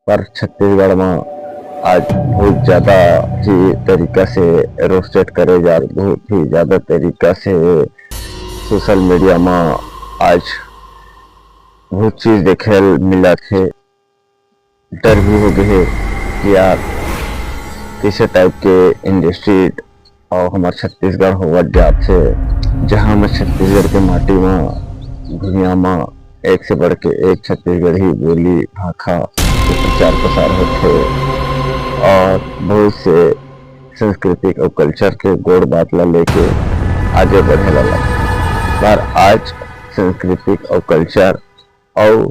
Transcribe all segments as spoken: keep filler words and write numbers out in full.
पर छत्तीसगढ़ म आज बहुत ज्यादा ही तरीका से रोस्टेड करे जा, बहुत ही ज्यादा तरीका से सोशल मीडिया म आज बहुत चीज देखे ल मिलत हे। डर भी हो गए हे कि यार, कैसे टाइप के इंडस्ट्री और हमार छत्तीसगढ़ होवत जात हे, जहाँ हमर छत्तीसगढ़ के माटी म, भुइयां म एक से बढ़ के एक छत्तीसगढ़ी बोली भाखा के प्रचार प्रसार होथे और बहुत से सांस्कृतिक और कल्चर के गोड़ बात ला लेके आगे बढ़े ला लगथे। पर आज सांस्कृतिक और कल्चर और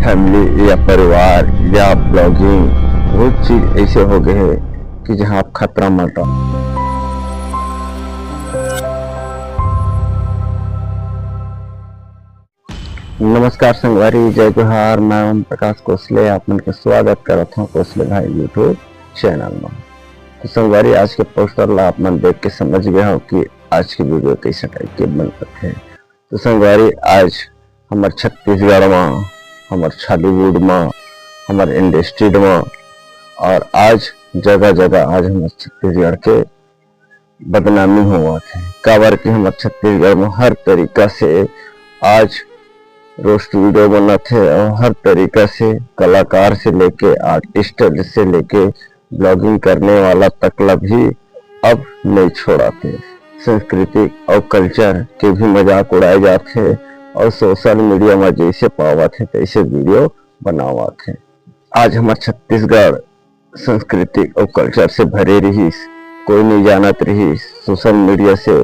फैमिली या परिवार या ब्लॉगिंग, बहुत चीज ऐसे हो गए हैं कि जहाँ आप खतरा मंडरा। नमस्कार संगवारी, जय जोहार। मैं ओम प्रकाश कोसले, आप मन के स्वागत करत हूँ कोसले भाई YouTube चैनल में। तो संगवारी, आज के पोस्टर ला आप मन देख के समझ गए हो कि आज की वीडियो कैसे टाइप के बन सकते हैं। तो संगवारी, आज हमर छत्तीसगढ़ म, हमर छॉलीवुड म, हमर इंडस्ट्री म और आज जगह जगह आज हमर छत्तीसगढ़ के बदनामी होवत हे। काबर कि हमर छत्तीसगढ़ म हर तरीका से आज रोस्ट वीडियो बनत हे और हर तरीका से कलाकार से लेके आर्टिस्ट से लेके ब्लॉगिंग करने वाला तक ला भी अब नहीं छोड़ाथे। सांस्कृतिक और कल्चर के भी मजाक उड़ाए जाथे और सोशल मीडिया में जैसे पावत हे तैसे वीडियो बनावत हे। आज हमर छत्तीसगढ़ सांस्कृतिक और कल्चर से भरे रहिस, कोई नहीं जानत रहिस, सोशल मीडिया से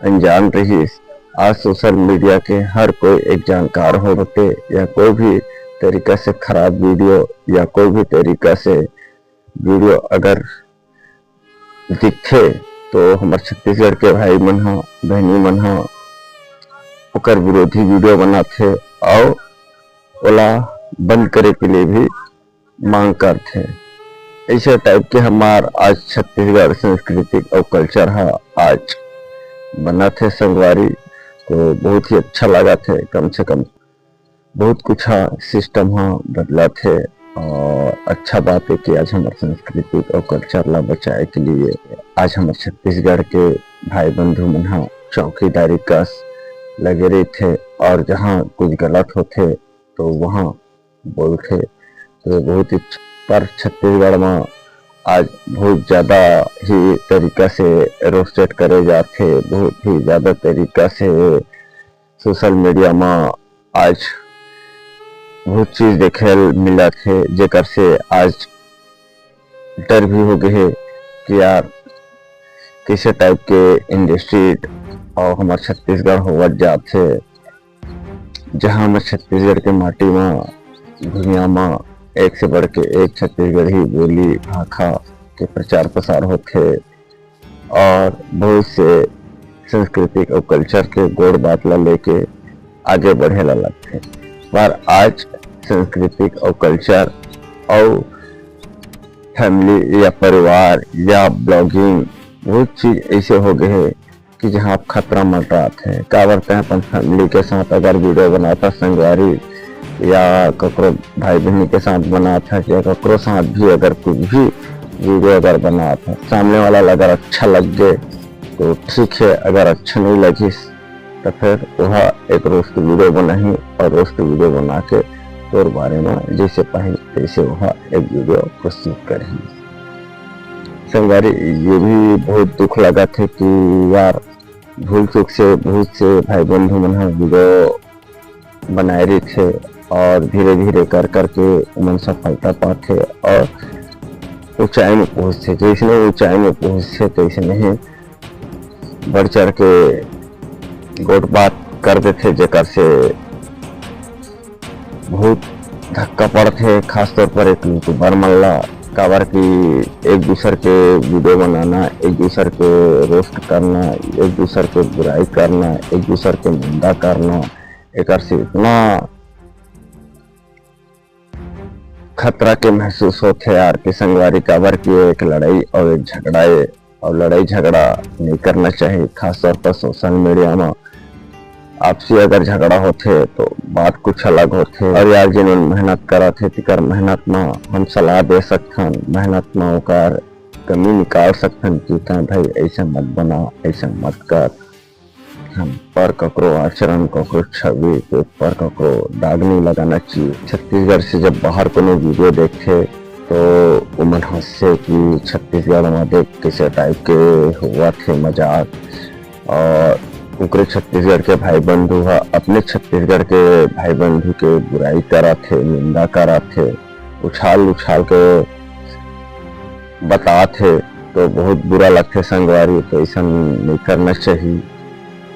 अनजान रहिस। आज सोशल मीडिया के हर कोई एक जानकार होथे या कोई भी तरीका से खराब वीडियो या कोई भी तरीका से वीडियो अगर दिखथे तो हमर छत्तीसगढ़ के भाई मन ह, बहनी मन ह ओकर विरोधी वीडियो बनाथे और ओला बंद करे के लिए भी मांग करथे। ऐसे टाइप के हमार आज छत्तीसगढ़ सांस्कृतिक और कल्चर ह आज बनत हे संगवारी, तो बहुत ही अच्छा लगत हे। कम से कम बहुत कुछ ह सिस्टम ह बदलत हे और अच्छा बात है कि आज हमर सांस्कृतिक और कल्चर ला बचाए के लिए आज हमर छत्तीसगढ़ के भाई बंधु मन ह चौकीदारी कस लगे रहिथे और जहाँ कुछ गलत होथे तो वहाँ बोलथे। तो बहुत ही अच्छा, पर छत्तीसगढ़ म आज बहुत ज्यादा ही तरीका से रोस्टेड करे जाथे, बहुत ही ज्यादा तरीका से सोशल मीडिया म आज बहुत चीज देखे ल मिलत हे, जेकर से आज डर भी हो गए हे कि यार, कैसे टाइप के इंडस्ट्री और हमार छत्तीसगढ़ होवत जात हे, जहाँ हमर छत्तीसगढ़ के माटी म, भुइयां म एक से बढ़ के एक छत्तीसगढ़ी बोली भाखा के प्रचार प्रसार होथे और बहुत से सांस्कृतिक और कल्चर के गोड़ बात ला लेके आगे बढ़े ला लगथे। पर आज सांस्कृतिक और कल्चर और फैमिली या परिवार या ब्लॉगिंग, बहुत चीज ऐसे हो गए हे कि जहाँ आप खतरा मंडरात हे। काबर ते अपन फैमिली के साथ अगर वीडियो बनात हे, संगवारी या ककरो भाई बहनी के साथ बनात हे या ककरो साथ भी अगर कुछ भी वीडियो अगर बनात हे, सामने वाला ला अगर अच्छा लग गए तो ठीक है, अगर अच्छा नहीं लगिस तो फिर वह एक रोस्ट वीडियो बनाही और रोस्ट वीडियो बना के तोर बारे में जैसे पाही तैसे वह एक वीडियो प्रस्तुत करही। संगवारी, ये भी बहुत दुख लगत हे कि यार, भूल चूक से बहुत से भाई बंधु मन ह वीडियो बनाए रहिथे और धीरे धीरे कर करके उमन सफलता पाथे और ऊंचाई में पहुंचथे। जैसने ऊंचाई में पहुंचथे तैसने ही बढ़ चढ़ के गोठ बात कर देथे, जेकर से बहुत धक्का पड़थे, खासतौर पर एक यूट्यूबर मन ला। काबर कि एक दूसर के वीडियो बनाना, एक दूसर के रोस्ट करना, एक दूसर के बुराई करना, एक दूसर के निंदा करना, एकर से इतना खतरा के महसूस होथे यार कि संगवारी, काबर कि ये एक लड़ाई और एक झगड़ा है और लड़ाई झगड़ा नहीं करना चाहिए, खासतौर पर सोशल मीडिया में। आपसी अगर झगड़ा होथे तो बात कुछ अलग होथे। और यार, जेन मन मेहनत करत हे, तेकर मेहनत म हम सलाह दे सकथन, मेहनत म ओकर कमी निकाल सकथन कि तैं भाई ऐसे मत बना, ऐसे मत कर। हम पर ककरो आचरण, ककरो छवि के ऊपर ककरो दाग नहीं लगाना चाहिए। छत्तीसगढ़ से जब बाहर कोनो वीडियो देखथे तो ओमन हंसथे कि छत्तीसगढ़ म देख कैसे टाइप के हुआ थे मजाक, और ओकरे छत्तीसगढ़ के भाई बंधु ह अपने छत्तीसगढ़ के भाई बंधु के बुराई करत हे, निंदा करत हे, उछाल उछाल के बतात हे, तो बहुत बुरा लगथे संगवारी। तो ऐसन नहीं करना चाहिए,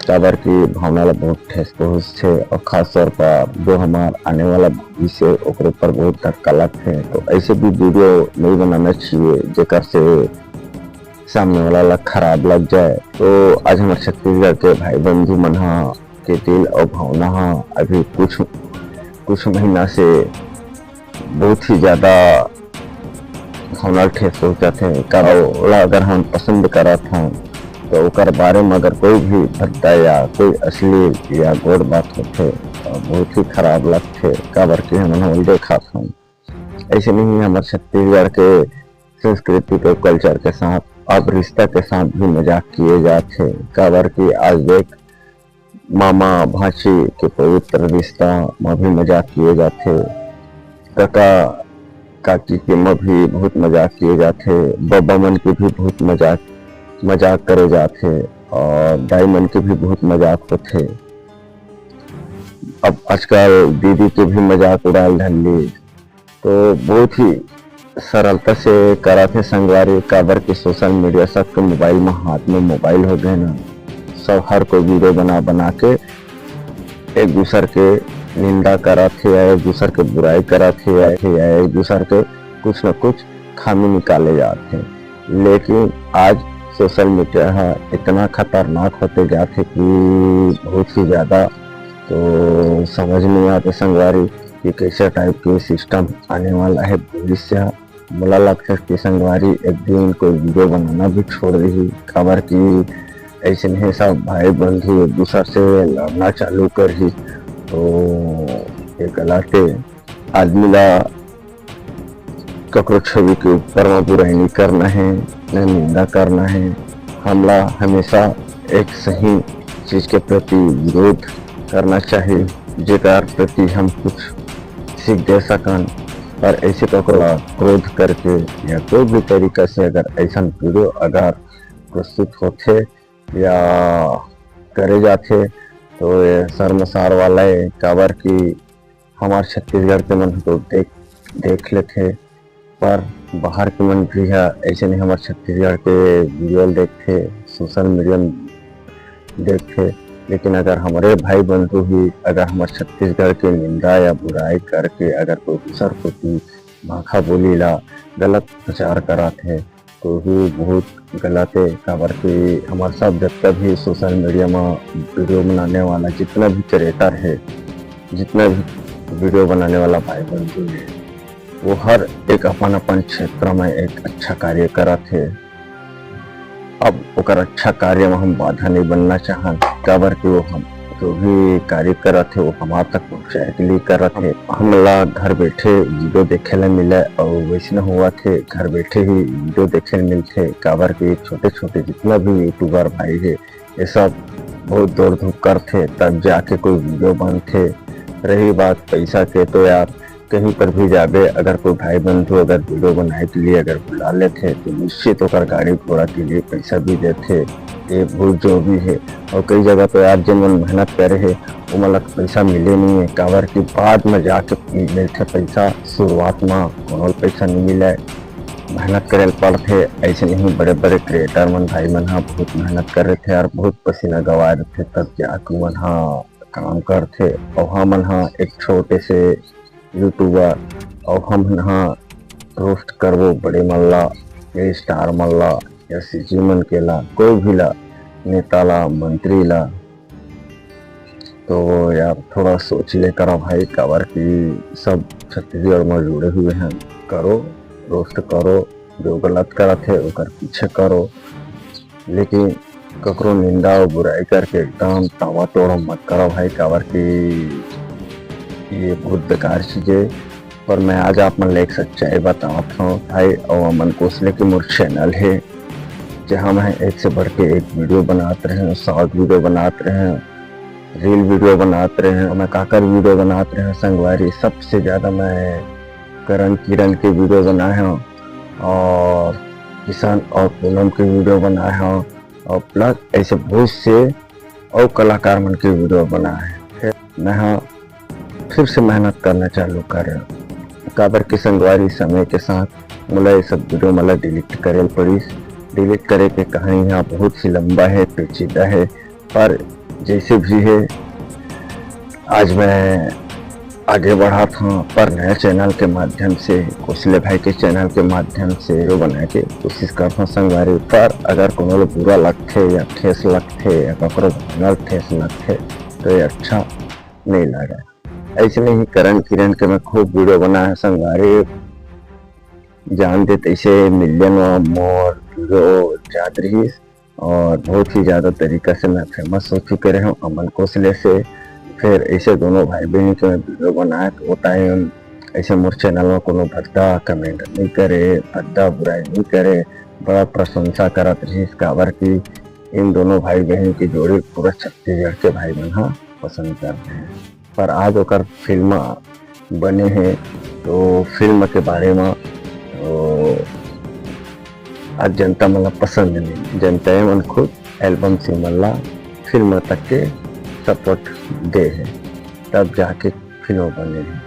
काबर कि भावना ला बहुत ठेस पहुंचथे, और खास तौर पर जो हमार आने वाला भविष्य हे, ओकरे ऊपर बहुत धक्का लगथे। तो ऐसे भी वीडियो नहीं बनाना चाहिए, जेकर से सामने वाला ला खराब लग जाए। तो आज हमारे छत्तीसगढ़ के भाई बंधु मन ह के दिल और भावना ह अभी कुछ कुछ महीना से बहुत ही ज्यादा भावना ठेस पहुंचाथे। काबर ओला अगर हम पसंद करत हन तो ओकर बारे में अगर कोई भी भद्दा या कोई अश्लील या गोड़ बात होथे तो बहुत ही खराब लगथे, काबर कि हमन ओला देखत हन। ऐसे नहीं हमारे छत्तीसगढ़ के संस्कृति के कल्चर के साथ अब रिश्ता के साथ भी मजाक किए जाथे, काबर कि आज देख मामा भांची के पवित्र रिश्ता म भी मजाक किए जाथे, कका काकी के म भी बहुत मजाक किए जाथे, बब्बा मन के भी बहुत मजाक मजाक करे जाथे और दाई मन के भी बहुत मजाक होथे। अब आजकल दीदी के भी मजाक उड़ाल धर ली, तो बहुत ही सरलता से करत हे संगवारी, काबर के सोशल मीडिया सबके मोबाइल में, हाथ में मोबाइल हो गए ना, सब हर कोई वीडियो बना बना के एक दूसर के निंदा करत हे या एक दूसर के बुराई करत हे या एक दूसर के कुछ न कुछ खामी निकाले जात हे। लेकिन आज सोशल मीडिया ह इतना खतरनाक होते जात हे कि बहुत ही ज्यादा तो समझ नहीं आते संगवारी कि कैसे टाइप के सिस्टम आने वाला है भविष्य। मोला लगता है कि संगवारी एक दिन कोई वीडियो बनाना भी छोड़ देही, काबर कि ऐसे नहीं सब भाई बंधु एक दूसर से लड़ना चालू करही। तो ये गलत है। आदमी ला ककरो छवि के ऊपर में बुराई नहीं करना है, न निंदा करना है। हमला हमेशा एक सही चीज के प्रति विरोध करना चाहिए, जेकर प्रति हम कुछ सीख दे सकन। पर ऐसे ककरो ला क्रोध करके या कोई भी तरीका से अगर ऐसा वीडियो अगर प्रस्तुत होथे या करे जाथे, तो ये शर्मसार वाला है, काबर कि हमार छत्तीसगढ़ के मन तो देख देख लेथे, पर बाहर के मन भी ह ऐसे नहीं हमार छत्तीसगढ़ के वीडियो ल देखथे, सोशल मीडिया में देखथे। लेकिन अगर हमारे भाई बंधु ही अगर हमार छत्तीसगढ़ के निंदा या बुराई करके अगर कोई दूसर कोती भाखा बोली ला गलत प्रचार करत हे, तो ही बहुत गलत है। काबर कि हमारे साथ जितना भी सोशल मीडिया में वीडियो बनाने वाला जितना भी क्रिएटर है, जितना भी वीडियो बनाने वाला भाई बंधु है, वो हर एक अपन अपन क्षेत्र में एक अच्छा कार्य करत है। अब ओकर अच्छा कार्य में हम बाधा नहीं बनना चाहन, काबर कि वो हम जो भी कार्य करत है वो हमार तक पहुँचाए के लिए करत है। हमला घर बैठे वीडियो देखे ला मिले और वैसने हुआ थे घर बैठे ही वीडियो देखे ला मिलथे, काबर कि छोटे छोटे जितना भी यूट्यूबर भाई है ये सब बहुत दौड़ धूप करथे तब जाके कोई वीडियो बनथे। रही बात पैसा के, तो यार कहीं पर भी जाबे अगर कोई भाई बंधु अगर वीडियो बनाए के लिए अगर बुला लेथे तो निश्चित ओकर गाड़ी घोड़ा के लिए पैसा भी देथे। ये बहुत जरूरी है। और कई जगह तो यार जिन मन मेहनत करे है वो मन ला पैसा मिले नहीं है, काबर कि बाद में जाके मिलथे पैसा, शुरुआत में कोनो ला पैसा नहीं मिले, मेहनत करे ला पड़थे। ऐसे नहीं बड़े बड़े क्रिएटर मन भाई मन ह बहुत मेहनत करे थे और बहुत पसीना गवाए रथे तब जाके मन ह काम करथे। और हमन ह एक छोटे से यूट्यूबर और हमन ह रोस्ट करबो बड़े मन ला या स्टार मन ला या सीजी मन के ला, कोई भी ला, नेता ला, मंत्री ला। तो यार थोड़ा सोच ले करा भाई, काबर कि सब छत्तीसगढ़ में जुड़े हुए हैं। करो, रोस्ट करो, जो गलत करत है ओकर पीछे करो, लेकिन ककरो निंदा अउ बुराई करके एकदम ताबड़तोड़ मत करो भाई, काबर कि ये बहुत बेकार चीज है। पर मैं आज आप मन ला एक सच्चाई बतावत हूँ भाई, अउ अमन कोसले के मोर चैनल है, जहाँ मैं एक से बढ़ के एक वीडियो बनात रहे हूँ, शॉर्ट वीडियो बनात रहे हूँ, रील वीडियो बनात रहे हूँ। मैं काकर वीडियो बनात रहे हूँ संगवारी, सबसे ज्यादा मैं करण किरण के वीडियो बनाए हूँ और किशन और पूनम के वीडियो बनाए हूँ और प्लस ऐसे बहुत से और कलाकार मन के वीडियो बनाए हैं। फिर मैं हाँ फिर से मेहनत करना चालू करे हूँ, काबर के संगवारी समय के साथ मोला ये सब वीडियो मोला डिलीट करे ल पड़िस। डिलीट करे के कहानी यहाँ बहुत ही लंबा है, पेचीदा है, पर जैसे भी है आज मैं आगे बढ़त हूँ, पर नया चैनल के माध्यम से, कोसले भाई के चैनल के माध्यम से वीडियो बनाए के कोशिश करत हूँ संगवारी। पर अगर कोनो ला बुरा लगथे या ठेस लगथे या ककरो भावना ल ठेस लगथे तो ये अच्छा नहीं लगे। ऐसे नहीं करण किरण के मैं खूब वीडियो बनाए हूँ संगवारी, जान दे तैसे मिलियन व मोर वीडियो जात रहिस और बहुत ही ज्यादा तरीका से मैं फेमस हो चुके रहे हूँ अमन कोसले से। फिर ऐसे दोनों भाई बहन के मैं वीडियो बनाए तो वो टाइम ऐसे मोर चैनल में कोनो भद्दा कमेंट नहीं करे, भद्दा बुराई नहीं करे, बड़ा प्रशंसा करत रहिस, काबर कि इन दोनों भाई बहन की जोड़ी पूरा छत्तीसगढ़ के भाई मन ह पसंद करते हैं। पर आज ओकर फिल्म बने हे, तो फिल्म के बारे में तो आज जनता मन ला पसंद नहीं, जनता मन खुद एल्बम सिंगर ला फिल्म तक के सपोर्ट दे हे, तब जाके फिल्म बने हे।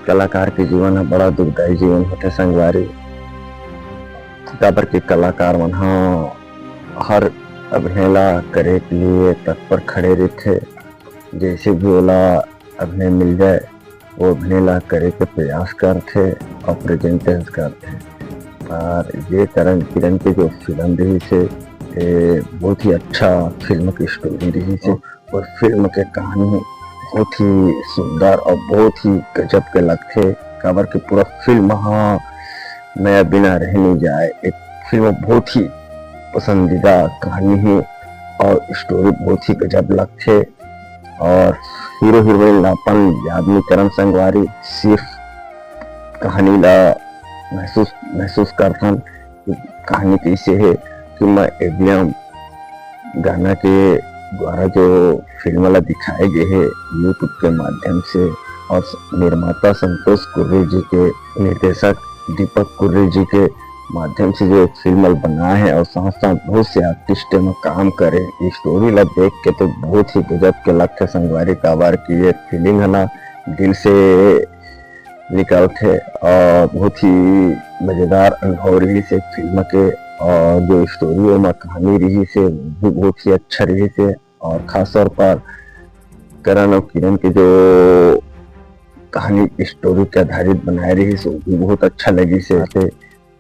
कलाकार के जीवन ह बड़ा दुखदाई जीवन होथे संगवारी, काबर के कलाकार मन ह हर अभिनय ला करे के लिए तत्पर खड़े रहिथे। जैसे भी ओला अभिनय मिल जाए, वो अभिनय ला करे के प्रयास करथे और प्रेजेंटेशन करथे। और ये करण किरण के जो फिल्म रहिस हे, ये बहुत ही अच्छा फिल्म की स्टोरी रहिस हे और फिल्म के कहानी बहुत ही सुंदर और बहुत ही गजब के लगथे, काबर के पूरा फिल्म ह मैं बिना रह नहीं जाए। एक फिल्म बहुत ही पसंदीदा कहानी है और स्टोरी बहुत ही गजब लगथे। और हीरो हीरोइन ला अपन याद नहीं करन संगवारी, सिर्फ कहानी ला महसूस महसूस करथन कि कहानी कैसे है। कि मैं एवियम गाना के द्वारा जो फिल्म ला दिखाए गए है YouTube के माध्यम से और निर्माता संतोष कुर्रे जी के, निर्देशक दीपक कुर्रे जी के माध्यम से जो फिल्म बनाए है और साथ साथ बहुत से आर्टिस्ट में काम करे, स्टोरी ला देख के तो बहुत ही गजब के लगथे संगवारी, काबर कि ये फीलिंग है ना दिल से निकलथे और बहुत ही मजेदार अनुभव रहिस हे फिल्म के। और जो स्टोरी ओमा कहानी रहिस हे वो भी बहुत ही अच्छा रहिस हे और खास तौर पर करण और किरण के जो कहानी स्टोरी के आधारित बनाए रहिस हे वो भी बहुत अच्छा लगिस हे।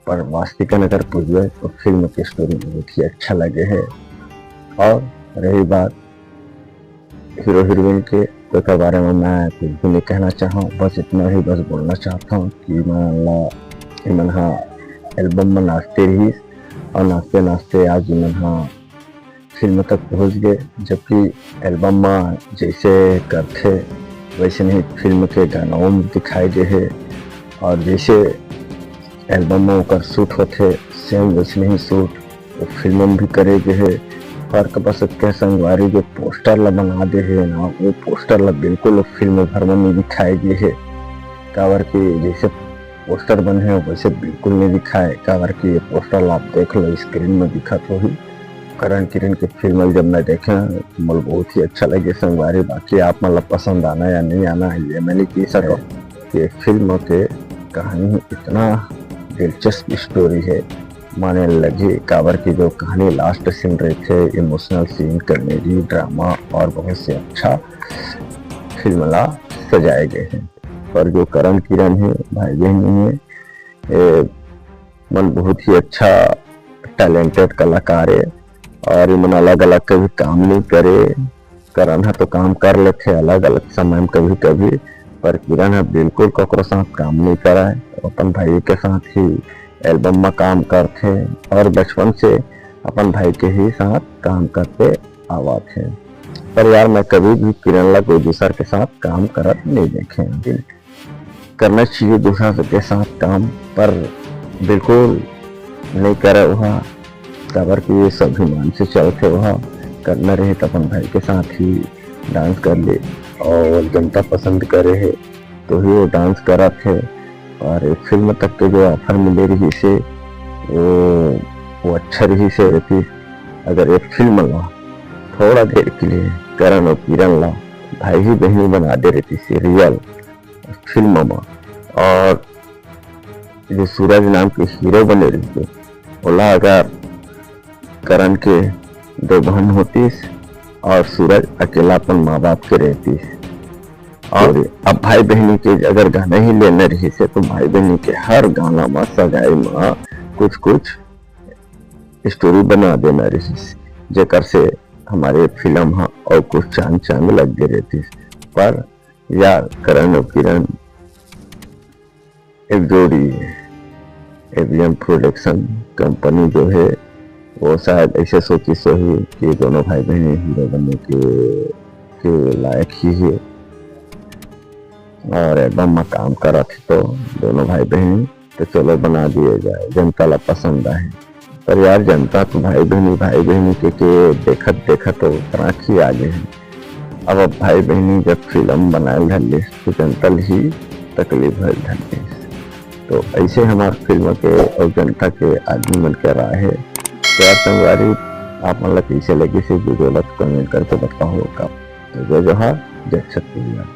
पर वास्तविकन अगर पूछबे तो फिल्म के स्टोरी बहुत ही अच्छा लगे हे। और रही बात हीरो हीरोइन के, तो ओकर बारे में मैं कुछ भी नहीं कहना चाहूँ। बस इतना ही बस बोलना चाहता हूँ कि मैं ला इमन हा एल्बम में नाचते रहिस और नाचते नाचते आज इमन हा फिल्म तक पहुँच गए। जबकि एल्बम में जैसे करथे वैसे नहीं फिल्म के गाना में दिखाए गए है और जैसे एल्बम में ओकर शूट होथे सेम वैसे नहीं शूट वो फिल्म में भी करे गए है। फर्क बस इतने संगवारी जो पोस्टर ला बना दे है ना, वो पोस्टर ला बिल्कुल वो फिल्म भर में नहीं दिखाए गए है। काबर कि जैसे पोस्टर बने है वैसे बिल्कुल नहीं दिखाए, काबर कि ये पोस्टर ला आप देख लो स्क्रीन में दिखत होही। करण किरण के फिल्म जब मैं देखे तो मोला बहुत ही अच्छा लगे संगवारी। बाकी आप मन ला पसंद आना या नहीं आना ये मैं नहीं कह सकता। ये फिल्म के कहानी इतना दिलचस्प स्टोरी है माने लगे, काबर की जो कहानी लास्ट सीन रहथे, इमोशनल सीन, कॉमेडी, ड्रामा और बहुत से अच्छा फिल्म ला सजाए गए हैं। पर जो करण किरण है भाई बहन नहीं है, ये मन बहुत ही अच्छा टैलेंटेड कलाकार है और इमन अलग अलग कभी काम नहीं करे। करण ह तो काम कर लेथे अलग अलग समय में कभी कभी, पर किरण ह बिल्कुल ककरो साथ काम नहीं कराए, अपन भाई के साथ ही एल्बम में काम करथे और बचपन से अपन भाई के ही साथ काम करते आवत हे। पर यार, मैं कभी भी किरण ला कोई दूसर के साथ काम करत नहीं देखे। करना चाहिए दूसरा के साथ काम, पर बिल्कुल नहीं करे वह, काबर कि ये स्वाभिमान से चलथे वह। करना रहे तो अपन भाई के साथ ही डांस कर ले, और जनता पसंद करे है तो ही वो डांस करत है। और एक फिल्म तक के जो ऑफर मिले रही से, वो, वो अच्छा रही से रहती। अगर एक फिल्म ला थोड़ा देर के लिए करण और किरण ला भाई ही बहनी बना दे रहती से रियल फिल्म में, और जो सूरज नाम के हीरो बने रहिस, ओला अगर करण के दो बहन होतिस और सूरज अकेला अपन माँ बाप के रहतिस, और अब भाई बहनी के अगर गाना ही लेना रहिस हे, तो भाई बहनी के हर गाना में सगाई में कुछ कुछ स्टोरी बना देना रहिस, जेकर से हमारे फिल्म ह और कुछ चांद चांद लग गए रहतिस। पर यार, करण और किरण एक जोड़ी है। एवीएम प्रोडक्शन कंपनी जो है, वो शायद ऐसे सोचिस होही कि दोनों भाई बहन हीरो बनने के, के लायक ही है, और एल्बम में काम करत ही तो दोनों भाई बहन, तो चलो बना दिए जाए, जनता ला पसंद आए। पर यार, जनता तो भाई बहनी, भाई बहनी के, के देखत देखत तो तराक ही आ गए हैं। अब, अब भाई बहनी जब फिल्म बनाए धर लिस, तो जनता ल ही तकलीफ होए धर लिस। तो ऐसे हमार फिल्म के और जनता के आदमी मन के राय है। तो यार संगवारी, आप मन ला कैसे लगिस हे वीडियो ला, तो कमेंट करके बताओ का। तो जय जोहार, जय छत्तीसगढ़।